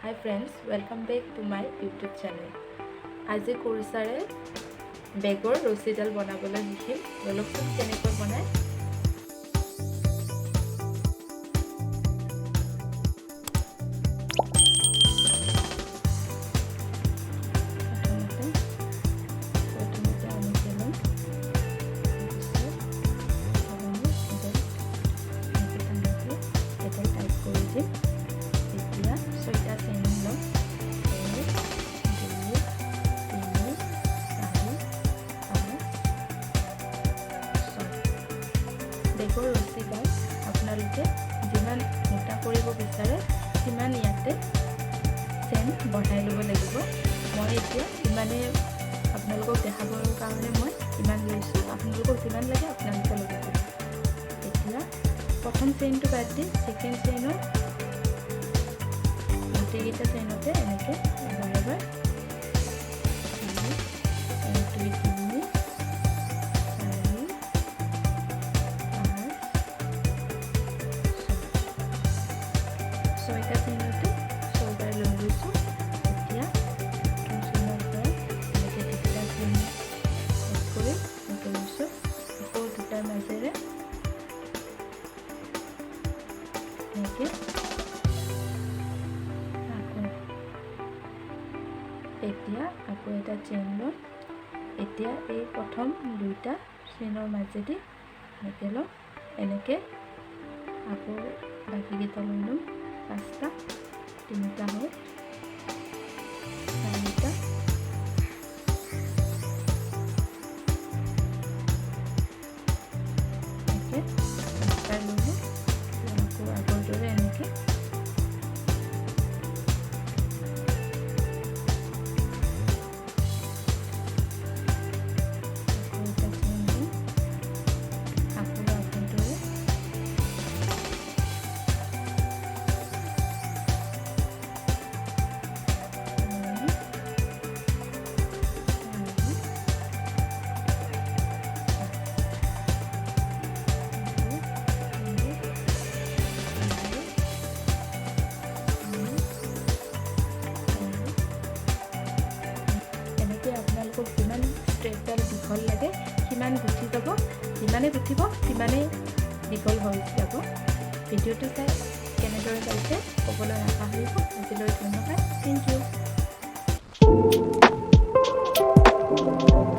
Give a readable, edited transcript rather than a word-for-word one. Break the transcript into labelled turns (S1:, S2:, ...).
S1: Hi friends, welcome back to my YouTube channel. আজি কুৰ্চাৰে বেগৰ ৰছীডাল বনাবলৈ শিকিম। ব'লকচোন, কেনেকৈ বনায়। প্ৰথমতে এনেকৈ ল'ম। তাৰপিছত আমি এডাল এনেকৈ টানোতে এডাল টাইট কৰি দিম। এতিয়া ছয়টা চেইন ল'ম। এক, দুই, তিনি, চাৰি, পাঁচ, ছয়। বেগৰ ৰছীডাল আপোনালোকে যিমান মোটা কৰিব বিচাৰে, সিমান ইয়াতে চেইন বঢ়াই ল'ব লাগিব। মই এতিয়া ইমানেই, আপোনালোকক দেখাবৰ কাৰণে মই ইমান লৈছোঁ। আপোনালোকক যিমান লাগে আপোনালোকে ল'ব পাৰে। এতিয়া প্ৰথম চেইনটো বাদ দি ছেকেণ্ড চেইনৰ গোটেইকেইটা চেইনতে এনেকৈ এবাৰ এবাৰ, এক, দুই, তিনি, চাৰি, পাঁচ, ছয়। ছয়টা চেইনতে ছয়বাৰ লৈ লৈছোঁ। এতিয়া প্ৰথম চেইনৰ পৰা এনেকৈ দুটা চেইন এড কৰি এনেকৈ লৈছোঁ। আকৌ দুটাৰ মাজেৰে এনেকৈ। আকৌ এতিয়া আকৌ এটা চেইন ল'ম। এতিয়া এই প্ৰথম দুইটা চেইনৰ মাজেদি এনেকৈ ল'ম। এনেকৈ আকৌ বাকীকেইটা লৈ ল'ম। পাঁচটা, তিনিটা হ'ল, চাৰিটা, এনেকৈ পাঁচটা ল'লোঁ। আকৌ আগৰ দৰে এনেকৈ আকৌ এটা চেইন দিম। আকৌ আগৰ দৰে তিনি, চাৰি, পাঁচ। আকৌ এক, দুই, তিনি, চাৰি। এনেকৈ আপোনালোকক যিমান ষ্ট্ৰেপডাল দীঘল লাগে, সিমান গুঠি যাব। যিমানে গুঠিব, সিমানেই দীঘল হৈ যাব। ভিডিঅ'টো চাই কেনেদৰে পাইছে ক'বলৈ নাপাহৰিব। আজিলৈ ধন্যবাদ। Thank you.